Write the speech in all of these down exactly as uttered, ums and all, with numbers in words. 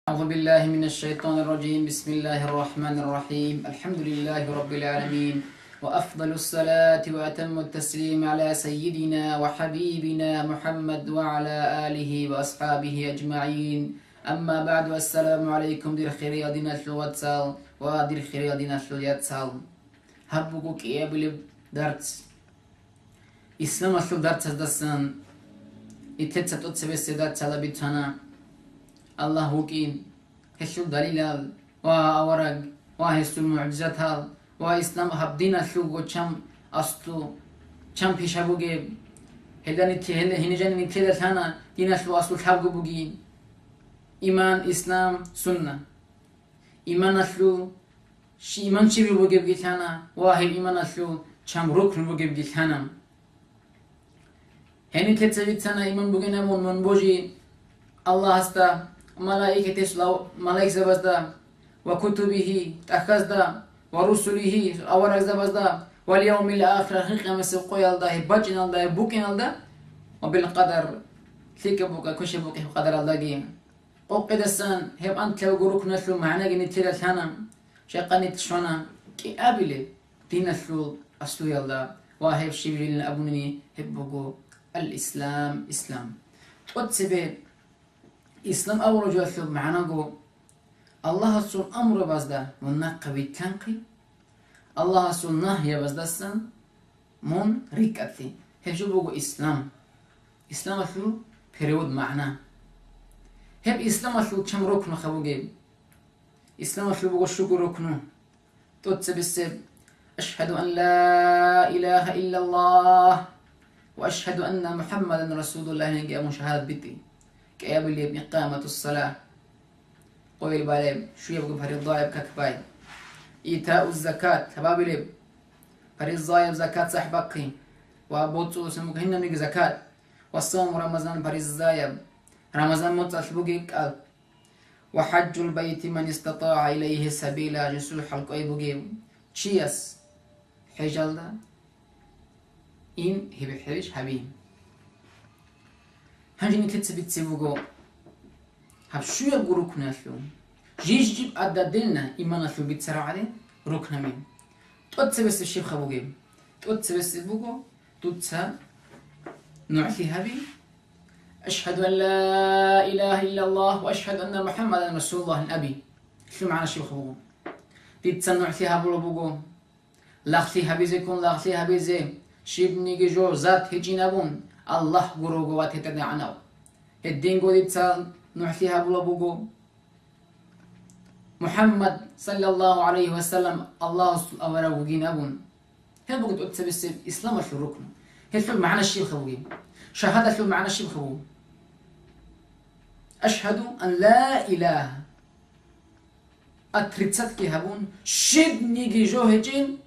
أعوذ بالله من الشيطان الرجيم. بسم الله الرحمن الرحيم. الحمد لله رب العالمين. وأفضل الصلاة وأتم التسليم على سيدنا وحبيبنا محمد وعلى آله وأصحابه أجمعين. أما بعد. السلام عليكم, дир хириял диналъул вацал ва дир хириял диналъул яцал. Гьаб буго кӀиабилеб дарс. Исламалъул дарсаздасан нилъеца тӀоцебесеб дарс гьабицана. Аллагь вукӀин, гьелъул далилал ва авараг ва гьесул мугӀжизатал ва ислам гьаб диналъулго чам аслу, чам пиша бугеб, гьелда нилъ-, гьел-, гьениб жаниб нилъеда лъана диналъул аслу лъабго бугин: иман, ислам, сунна. Иманалъул щи-, иман щиб бугебги лъана ва гьеб иманалъул чам рукну бугебги лъана. Гьениб нилъеца бицана иман бугин абун мун божи Аллагьасда, малаикатес-, лав-, малаикзабазда ва кутубигьи, тӀахьазда, ва русулигьи, аварагзабазда, вал явмил ахир, ахир къиямасеб къоялда, гьеб бачӀиналда, гьеб букӀиналда, ва бил къадар, лъикӀаб букӀа, квешаб букӀа гьеб къадаралдаги. Къокъидасан гьеб анлъабго рукналъул магӀнаги нилъеда лъана, жакъа нилъ щвана кӀиабилеб диналъул аслуялда ва гьеб щибилин абуни гьеб буго ал-Ислам, Ислам. ТӀоцебе Ислам абураб жоялъул магӀнаго Аллагьасул амрабазда мун нахъа вилълъанхъи, Аллагьасул нагьиябаздасан мун рикӀкӀалъи. Гьеб жо буго Ислам. Исламалъул перевод, магӀна. Гьеб Исламалъул чам рукнуха бугеб. Исламалъул буго щуго рукну. ТӀоцебесеб: «Ашгьаду ан ла илагьа иллаллагь ва ашгьаду анна МухӀаммадан расулуллагь», – яги абун шагьадат битӀи. КӀиабилеб икъаматуссала. Къойил балеб, щуябго паризаяб как бай. Итау закат, лъабабилеб паризаяб закат сахӀбахъи ва боцӀуласан буго гьиннаниги закат, ва савму Рамазан паризаяб, Рамазан моцӀалъ бугеб кӀал, ва хӀажжул байти ман истатагӀа илайгьи сабила, жинсул хӀалкӀвей бугев чияс хӀежалда ин гьеб хӀеж гьаби. Гьанже нилъеца бицеб буго гьаб щуябго рукналъул, жиб-жиб гӀададилна иманалъул бицарагӀари рукнами. ТӀоцебесеб щибха бугеб? ТӀоцебесеб буго дуца нугӀлъи гьаби, «Ашгьаду ан ла илагьа иллаллагь ва ашгьаду анна МухӀаммадан расулуллагь», – аби. Гьелъул магӀна щибха буго? Дица нугӀлъи гьабулеб буго. Лагълъи гьабизеккун лагълъи гьабизе, щибниги жо зат гьечӀин абун, Аллагь гурого ва ТетӀергьанав. Гьединго дица нугӀлъи гьабулеб буго. МухӀаммад, саллаллагьу гӀалайгьи ва саллам, Аллагьасул авараг вугин абун. Гьеб буго тӀоцебесеб исламалъул рукну. Гьелъул магӀна щибха бугеб? Шагьадалъул магӀна щибха буго? Ашгьаду ан ла илагьа. Отрицатьги гьабун, щибниги жо гьечӀин,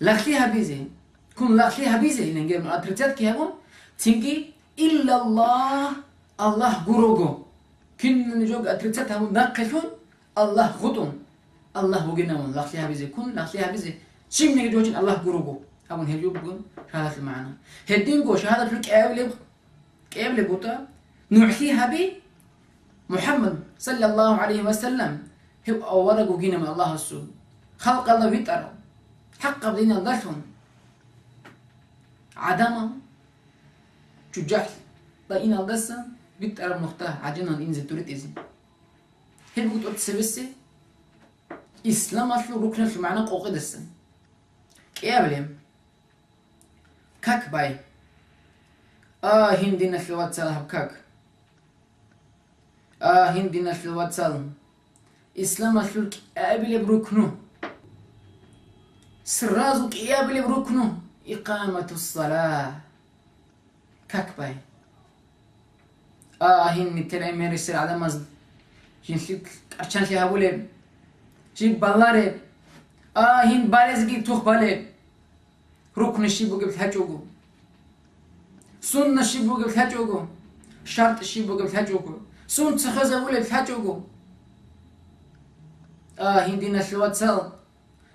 лагълъи гьабизе, ккун лагълъи гьабизе, иленгер отрицатьги гьабун, цинги, иллаллагь, Аллагь гурого. Кинабниги жо отрицать гьабун нахъе лъун, Аллагь гъутӀун, Аллагь вугин абун лагълъи гьабизе, ккун лагълъи гьабизе, щибниги жо гьечӀин, Аллагь гурого абун гьеб жо бугин шагьадалъул магӀна. Гьединго шагьадалъул кӀиабилеб кӀиабилеб бутӀа, нугӀлъи гьаби, МухӀаммад, саллаллагьу гӀалайгьи ва саллам, гьев авараг вугинав Аллагьасул, халкъалда витӀарав, хӀакъаб диналдалъун, гӀадамал жужахӀалда иналдаса битӀараб нухда гӀажинал инзе туритӀизе. Гьеб буго тӀоцебесеб исламалъул рукналъул магӀна къокъидасан. КӀиабилеб. Как бай. А, гьин, диналъул вацал, гьаб как. А, гьин, диналъул вацал. Исламалъул кӀиабилеб рукну. Сразу кӀиабилеб рукну. Икъаматуссала. Как бай. А, гьин, метер эмерисел гӀадамаз жинлъи кӀарчанлъи гьабулеб. Жиб балареб. А, гьин, балезги тух балеб. Рукну щиб бугеб лъачӀого, сунна щиб бугеб лъачӀого, шартӀ щиб бугеб лъачӀого, сунца хвезабулеб лъачӀого. А, гьин, диналъул вацал,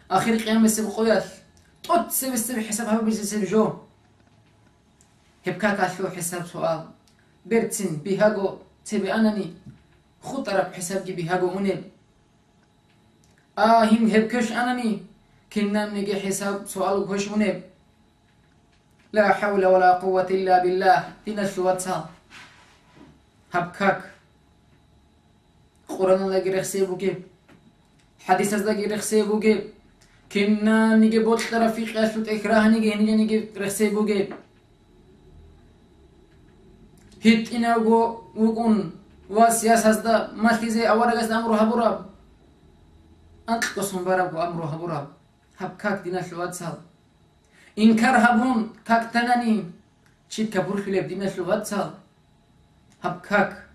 ахир къиямасеб къоялъ тӀоцебесеб хӀисаб гьабизесеб жо. Гьеб какалъул хӀисаб-суал берцин бигьаго цебе анани, хутӀараб хӀисабги бигьаго унеб. А, гьин гьеб квеш анани, кинабниги хӀисаб-суал квеш унеб. Ла хӀавла ва ла къуввата илла биллагь, диналъул вацал. Гьаб как. Къуръаналдаги рехсей бугеб, хӀадисаздаги рехсей бугеб, кинабниги бокьараб фикъиялъул тӀехь рагьаниги гьениб жаниги рехсей бугеб. ГьитӀинавго вукӀун ва сиясазда малъизе аварагасда амру гьабураб, анкьго сон барабго амру гьабураб. Гьаб как, диналъул вацал. Инкар гьабун как танани, чи капурлъулеб, диналъул вацал? Гьаб как.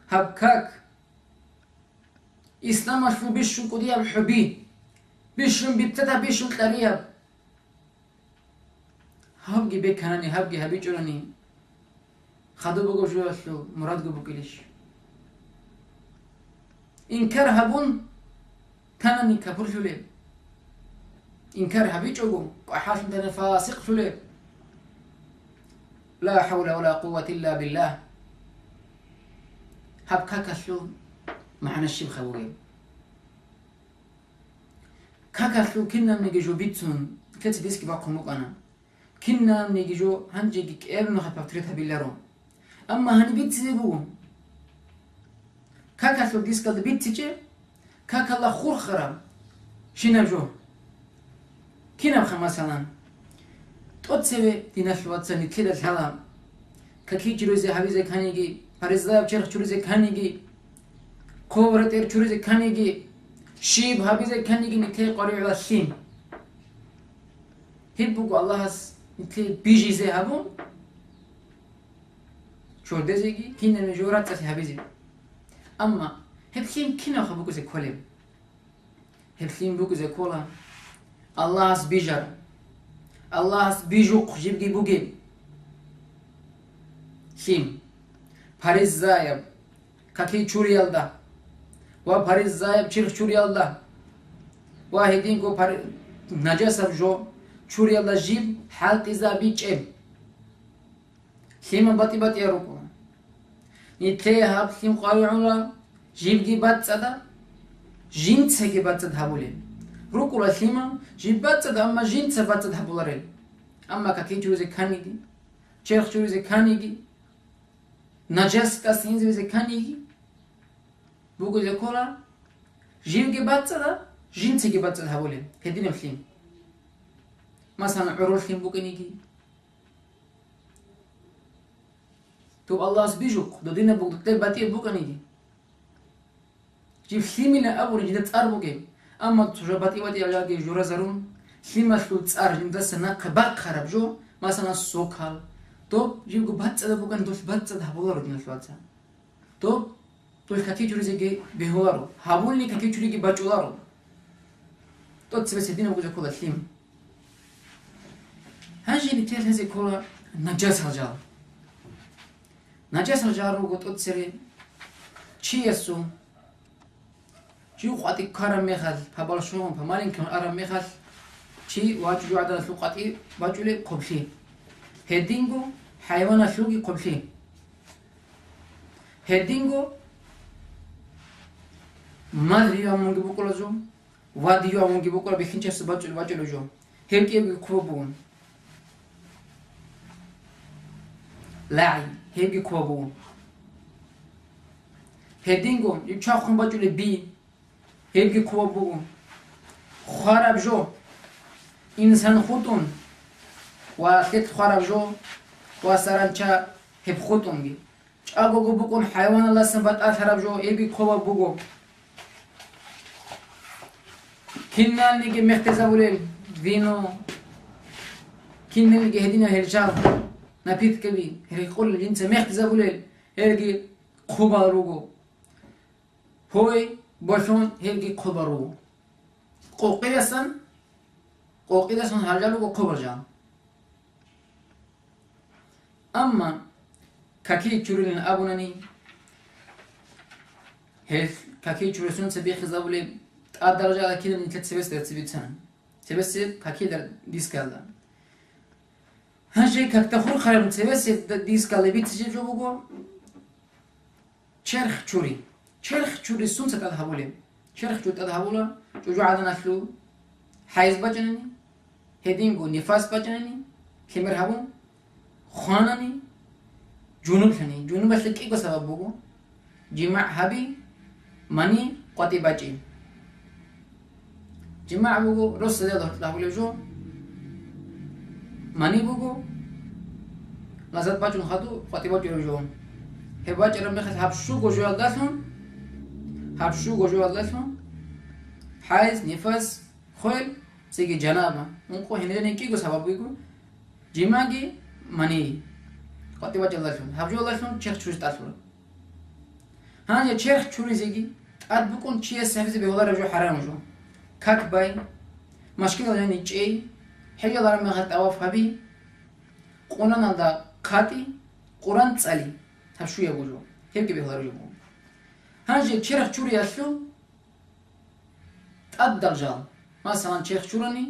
Гьаб как. Исламалъул бищун кӀудияб хӀуби, бищун биптата, бищун кьарияб. Гьабги беканани, гьабги гьабичӀунани, хадуб буго жоялъул мурадго букӀилищ? Инкар гьабун танани капурлъулеб. Инкар гьабичӀого, кӀвахӀаллъун танани фасикълъулеб. Ла хӀавла ва ла къуввата илла биллагь. Гьаб какалъул магӀна щибха бугеб? Какалъул кинабниги жо бицун, кеци дисги бахъун букӀана. Кинабниги жо гьанжеги кӀел нухалъ портрет гьабиларо. Амма гьаниб бицизе буго. Какалъул дискалда бицичӀеб, какалда хурхараб щинаб жо. Кинабха, масалан, тӀоцеве, диналъул вацал, нилъеда лъала, каки чуризе гьабизе кканиги, паризаяб черх чуризе кканиги, хъуб-ретӀел чуризе кканиги, щиб гьабизе кканиги нилъее къваригӀула лъим. Гьеб буго Аллагьас нилъее бижизе гьабун, чордезеги, кинабниги жо рацӀцӀалъи гьабизе. Амма гьеб лъим кинабха букӀизе кколеб? Гьеб лъим букӀизе ккола Аллагьас бижараб, Аллагьас бижухъ жибги бугеб лъим, паризаяб каки чуриялда ва паризаяб черх чуриялда ва гьединго пар-, нажасаб жо чуриялда жиб хӀалтӀизабичӀеб. Лъимал батӀи-батӀиял рукӀуна. Нилъее гьаб лъим къваригӀула жибги бацӀцӀадаб, жинцаги бацӀцӀад гьабулел. РукӀула лъимал жиб бацӀцӀадаб, амма жинца бацӀцӀад гьабуларел. Амма каки чуризе кканиги, черх чуризе кканиги, нажас тӀаса инзабизе кканиги, бугизе ккола жибги бацӀцӀадаб, жинцаги бацӀцӀад гьабулел гьединаб лъим. Масалан, гӀурул лъим букӀаниги, доб Аллагьас бижухъ, додинаб бугдутӀе батӀияб букӀаниги. Жиб лъимила абуни жинда цӀар бугеб, амма цо жо батӀи-батӀиялги журазарун, лъималъул цӀар жиндаса нахъе бахъараб жо, масалан, сокал, доб жибго бацӀцӀадаб букӀан, долъ бацӀцӀад гьабуларо, диналъул вацал. Доб, долъ каки чуризеги бегьуларо, гьабулни каки чуриги бачӀуларо. ТӀоцебесеб гьединаб бугезе ккола лъим. Гьанже нилъее лъезе ккола нажасал жал. Нажасал жал руго тӀоцере чиясул, чи къватӀи ккараб мехалъ, по большому, по маленькому араб мехалъ, чи вачӀу-жугӀаданалъул къватӀи бачӀулеб хъублъи. Гьединго хӀайваналъулги хъублъи. Гьединго мазлъи юамунги букӀула жо, вади юамунги букӀула, бихьинчиясда бачӀулеб бачӀулеб жо. Гьеб кӀиябги ккола бугун. ЛагӀи, гьебги ккола бугун. Гьединго чвахун бачӀулеб би, гьебги ккола бугун. Хвараб жо, инсан хутӀун ва лъикӀ хвараб жо ва саранча гьеб хутӀунги. ЧӀагого букӀун хӀайваналдасан батӀалъараб жо, гьебги ккола буго. Киналниги мехтезабулел вино, киналниги гьединал гьел жал, напиткаби, гьел къулел жинца мехтезабулел, гьелги хъубал руго. Гьой, болъун, гьелги хъубал руго. Къокъидасан, къокъидасан гьаржал руго хъубал жал. Амма каки чурилин абунани, гьел каки чуресунца бихизабулеб тӀад даража кидан нилъер цебесда цебе бицана. Цебесеб какида дискалда. Гьанже какда хурхараб цебесеб дискалда бицичӀеб жо буго. Черх чури. Черх чури сунца тӀад гьабулеб? Черх чури тӀад гьабула чӀужугӀаданалъул хӀайз бачӀанани, гьединго нифас бачӀанани, лъимер гьабун, хванани, жунублъани. Жунубалъе кӀиго сабаб буго: жимагӀ гьаби, мани къватӀи бачӀи. ЖимагӀ буго росалъ гьоркьоб гьабулеб жо, мани буго лаззат бачӀун хадуб къватӀи бачӀараб жо. Гьеб бачӀараб мехалъ гьаб щуго жоялдалъун, гьаб щуго жоялдалъун хӀайз, нифас, хвел, цинги жанаба. Ункъо гьенирани кӀиго сабаб буго: жимагӀги, мани къватӀи бачӀаралдалъун. Гьаб жоялдалъун черх чуризе тӀад лъугьуна. Гьанже черх чуризеги тӀад букӀун чияс гьабизе бегьулареб жо хӀарамаб жо. Как бай, машгидал жаниб чӀей, хӀежалараб мехалъ тӀаваф гьаби, къунаналда хъатӀи, Къуран цӀали, гьаб щуяб жо, гьебги бегьулареб жо буго. Гьанже черх чуриялъул тӀадал жал, масалан, черх чурани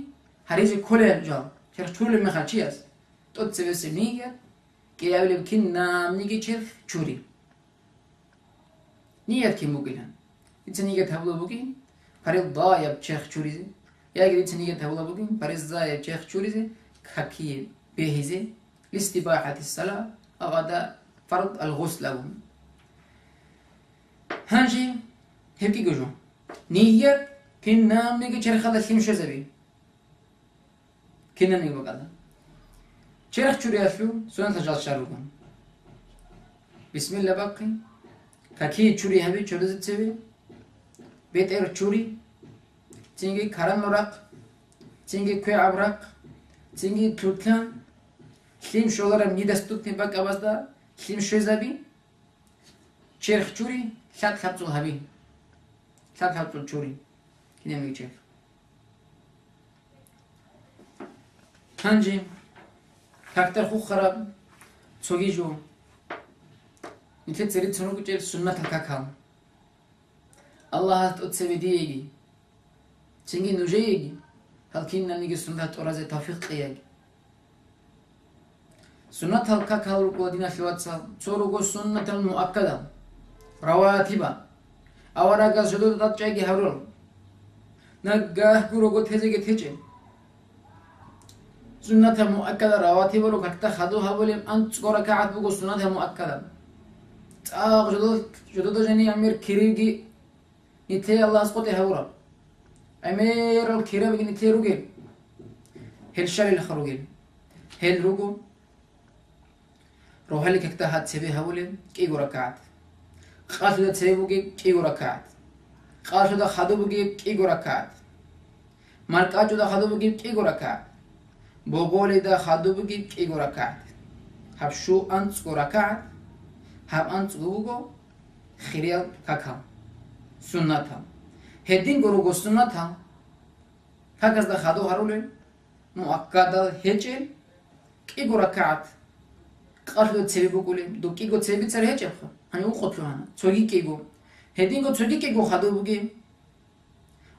гьаризе кколеб жал, черх чурулеб мехалъ чияс тӀоцебесеб ният, кӀиабилеб кинабниги черх чури. Ният кин бугилан? Дица ният гьабула бугин фаризаяб черх чуризе, яги дица ният гьабула бугин фаризаяб черх чуризе, какие бегьизе, листибахӀати сала, агъада фард ал-гъусл абун. Гьанже гьеб кӀиго жо. Ният кинабниги черхалда лъим щвезаби. Кинабниги бакӀалда. Черх чуриялъул суннатал жал щал руго: бисмилла бахъи, какие чури гьаби чолезе цеве, бетӀер чури, цинги карамал рахъ, цинги квегӀаб рахъ, цинги лъутлъан, лъим щолареб недоступный бакӀабазда лъим щвезаби, черх чури лъаб-лъабцӀул гьаби. Лъаб-лъабцӀул чури кинабниги черх. Гьанже какда хухараб цоги жо. Нилъеца рицун ругел суннатал какал. Аллагьас тӀоцебе диеги, цинги нужееги гьал кинабниги суннат тӀуразе тавфикъ кьеяги. Суннатал какал руго, диналъул вацал, цо руго суннатал муаккадал, раватиба. Аварагас жодода тӀадчӀайги гьарурал. Нагагь гурого тезеги течӀеб. Суннатал муаккадал раватибал руго какда хадуб гьабулеб анцӀго ракагӀат буго суннатал муаккадал. ЦӀакъ жодо-, жодода жаниб гӀемер кириги нилъее Аллагьас къотӀи гьабураб. ГӀемерал кирабиги нилъее ругел. Гьел щалилаха ругел. Гьел руго: рогьалил какда гьад цебе гьабулеб кӀиго ракагӀат. Къалъуда цебе бугеб кӀиго ракагӀат. Къалъуда хадуб бугеб кӀиго ракагӀат. МаркӀачӀуда хадуб бугеб кӀиго ракагӀат. Боголида хадуб бугеб кӀиго ракагӀат. Гьаб щу анцӀго ракагӀат, гьаб анцӀго буго хириял какал, суннатал. Гьединго руго суннатал каказда хадуб гьарулел, муаккадал гьечӀел кӀиго ракагӀат. Къалъуда цебе букӀулеб, доб кӀиго цебе бицараб гьечӀебха, гьанив ункъо лъугьана, цоги кӀиго. Гьединго цоги кӀиго хадуб бугеб,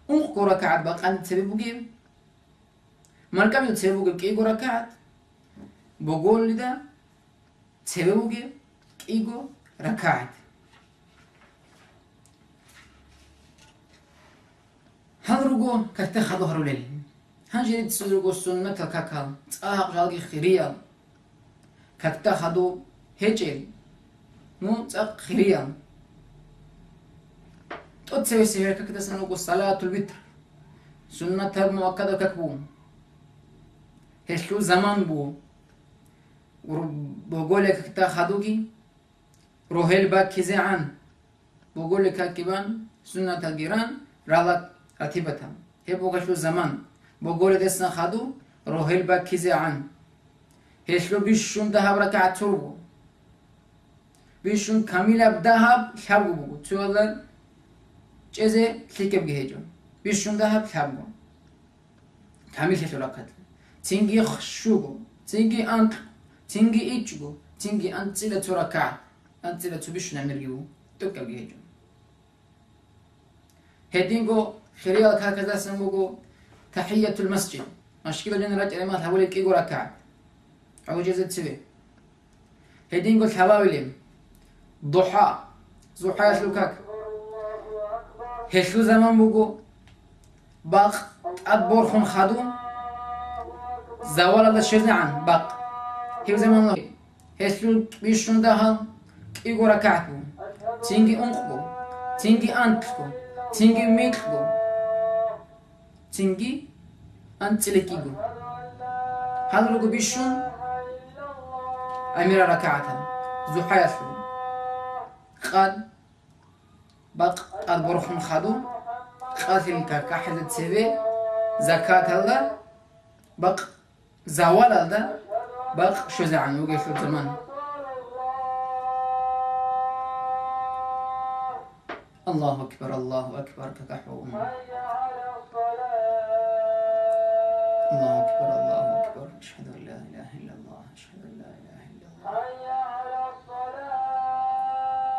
ункъго ракагӀат бакъанде цебе бугеб, маркӀабида цебе бугеб кӀиго ракагӀат, боголида цебе бугеб кӀиго ракагӀат. Гьал руго какда хадуб гьарулел. Гьанже рицун руго суннатал какал, цӀакъ жалги хириял. Какда хадуб гьечӀел, ну, цӀакъ хириял. ТӀоцевесев гьеб какдасан руго салатул витр, суннатаб муаккадаб как буго. Гьелъул заман буго. Гур-, боголеб какда хадуги, рогьел баккизегӀан, боголеб какги бан, суннаталги ран, рала ратибатал. Гьеб буго гьелъул заман, боголедасан хадуб, рогьел баккизегӀан. Гьелъул бищун дагьаб ракагӀат цо руго. Бищун камилаб дагьаб лъабго буго, цоялда чӀезе лъикӀабги гьечӀо. Бищун дагьаб лъабго. Камил гьелъул рахъалъ. Цинги щуго, цинги анкь, цинги ичӀго, цинги анцӀила цо ракагӀат, анцӀила цо бищун гӀемерги ву, тӀокӀабги гьечӀо. Гьединго хириял каказдасан буго тахӀиятул масжид, машгидалъ рачӀарай мал гьабулеб кӀиго ракагӀат, гӀужузе цеве. Гьединго лъабабилеб, духӀа, ЗухӀаялъул как. Гьелъул заман буго, бакъ тӀад борхун хадуб, завалалда щвезегӀан бакъ. Гьеб заман гьелъул бищун дагьал кӀиго ракагӀат буго, цинги ункъго, цинги анлъго, цинги микьго, цинги анцӀила кӀиго. Гьал руго бищун гӀемерал ракагӀатал зухӀаялъул. Къад бакъ тӀад борхун хадуб, къалъил какахӀалда цеве, закаталда бакъ, завалалда бакъ щвезегӀан вугелъул заман. Аллагьу акбар, Аллагьу акбар, какахӀ ва ун. Аллагьу акбар, Аллагьу акбар. Ашгьаду ан ла илагьа иллаллагь, ашгьаду ан ла илагьа иллаллагь.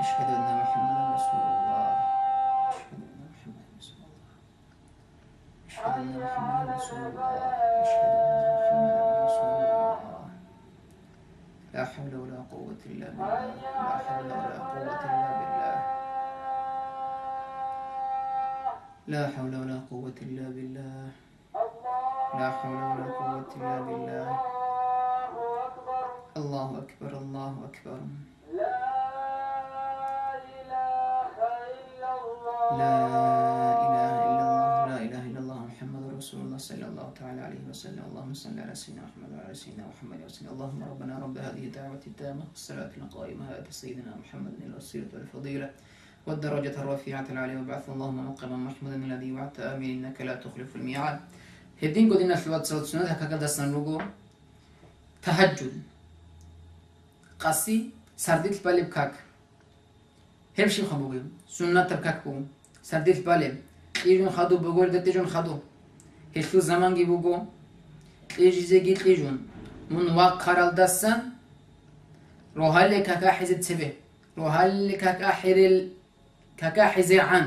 أشهد أن محمدا رسول الله. أشهد أن محمدا رسول الله. أشهد أن محمدا رسول الله. أشهد أن محمدا رسول الله. لا حول ولا قوة إلا بالله. لا حول ولا قوة إلا بالله. لا حول ولا قوة إلا بالله. لا حول ولا قوة إلا بالله. الله أكبر، الله أكبر. لا إله إلا الله، لا إله إلا الله، محمد رسول الله، صلى الله تعالى عليه وسلم. اللهم صل على سيدنا محمد وعلى آل سيدنا محمد وسلم. اللهم ربنا رب هذه الدعوة التامة والصلاة القائمة، آت سيدنا محمد الوسيلة والفضيلة والدرجة الرفيعة العالية، وابعثه اللهم مقاما محمودا الذي وعدته، آمين، إنك لا تخلف الميعاد. Гьединго, диналъул вацал, суннат какалдасан руго тагьажжуд, къаси сардилъ балеб как. Гьеб щибха бугеб? Суннатаб как буго сардилъ балеб, кьижун хадуб, богорида кьижун хадуб. Гьелъул заманги буго, кьижизеги кьижун, мун вахъаралдасан рогьалил какахӀизе цебе. Рогьалил какахӀирел, какахӀизегӀан.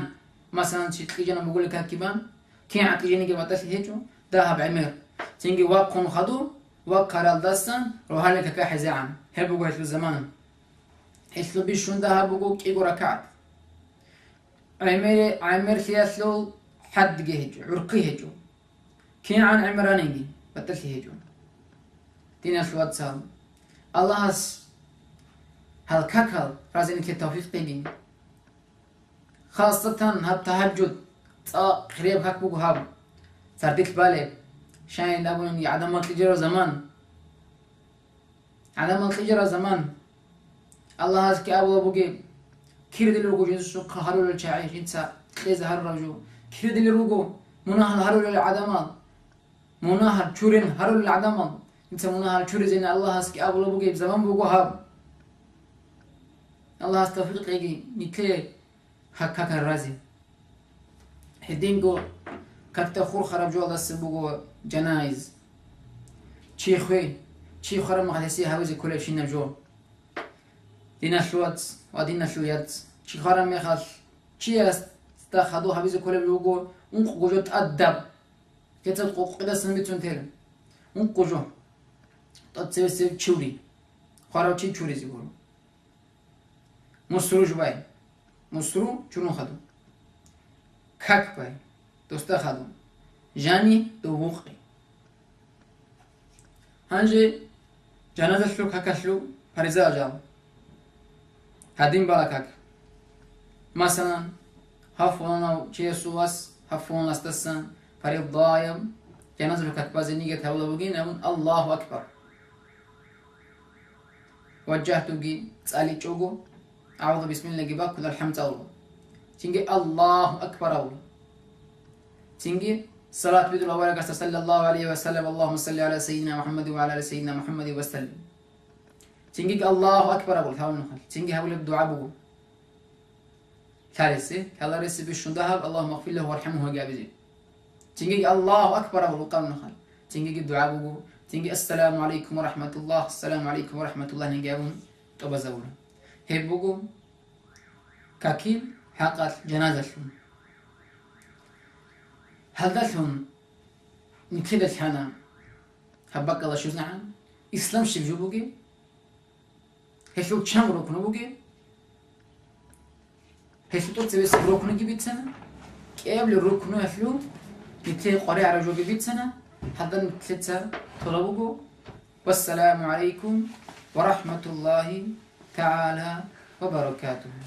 Масалан, чи кьижана бугулел какги бан, кигӀан кьижиниги батӀалъи гьечӀо, дагьаб гӀемер. Цинги вахъун хадуб, вахъаралдасан рогьалил какахӀизегӀан. Гьеб буго гьелъул замана. Гьелъул бищун дагьаб буго кӀиго ракагӀат. ГӀемер-, гӀемерлъиялъул хӀадги гьечӀо, гӀурхъи гьечӀо. КигӀан гӀемер раниги, батӀалъи гьечӀо. Диналъул вацал, Аллагьас гьал какал разилъизе тавфикъ кьеги. Хасатан гьаб тагьажжуд цӀакъ хирияб как буго гьаб. Сардилъ балеб, щайин абунани, гӀадамал кьижараб заман. ГӀадамал кьижараб заман. Аллагьасги абулеб бугеб, кирдилел руго жинцухъа гьарулел чагӀи, жинца кьезе гьарураб жо. Кирдилел руго мунагьал гьарулел гӀадамал, мунагьал чурин гьарулел гӀадамал, жинца мунагьал чуризеян Аллагьасги абулеб бугеб заман буго гьаб. Аллагьас тавфикъ кьеги нилъее гьаб какал рази. Гьединго какда хурхараб жоялдаса буго жанаиз. Чи хвей, чи хвараб мехалъ гьесие гьавизе кколебщинаб жо. Диналъул вац ва диналъул яц, чи хвараб мехалъ чиясда хадуб гьабизе кколеб жо буго ункъго жо тӀадаб. Гьецад къокъидасан бицун тел. Ункъго жо. ТӀад цевесев чури. Хварав чи чуризе гуро. Мусру жубай. Мусру чурун хадуб. Как бай. Досда хадуб. Жани дов вукъи. Гьанже жаназалъул какалъул париза ажал. Гьадин бала как. Масалан, гьав фуланав чиясул вас, гьав фуланасдасан паризаяб жаназалъул как базе нигет гьабула бугин абун, Аллагьу акбар. Ваджагьтуги цӀаличӀого, агӀузу бисмиллаги баккун, алхӀамд цӀалула. Цинги Аллагьу акбар абула. Цинги салат бидула аварагасда, саллаллагьу гӀалайгьи ва саллам, Аллагьумма салли гӀала сайидина МухӀаммадин ва гӀала али сайидина МухӀаммадин ва саллим. Цинги Аллагьу акбар абула, гьавун нухалъ. Цинги гьабулеб дугӀа буго. Лъареси, лъалареси бищун дагьаб, Аллагьумма гъфир лагьу вархӀамгьу гьабизе. Цинги Аллагьу акбар абула къавнухъан. Цинги дугӀа буго. Цинги ассаламу гӀалайкум ва рахӀматуллагь, ассаламу гӀалайкум ва рахӀматуллагь гьабун тӀубазабула. Гьеб буго какил хӀакъалъ жаназалъул. Гьалдалъун нилъеда лъана гьаб бакӀалда щвезегӀан, ислам щиб жо бугеб? Гьелъул чан рукну бугеб? Гьелъул тӀоцебесеб рукнуги бицана, кӀиабилеб рукнуялъул нилъее къваригӀараб жоги бицана, гьадин нилъеца толеб буго. Вассаламу гӀалайкум ва рахӀматуллагьи тагӀала ва баракатугьу.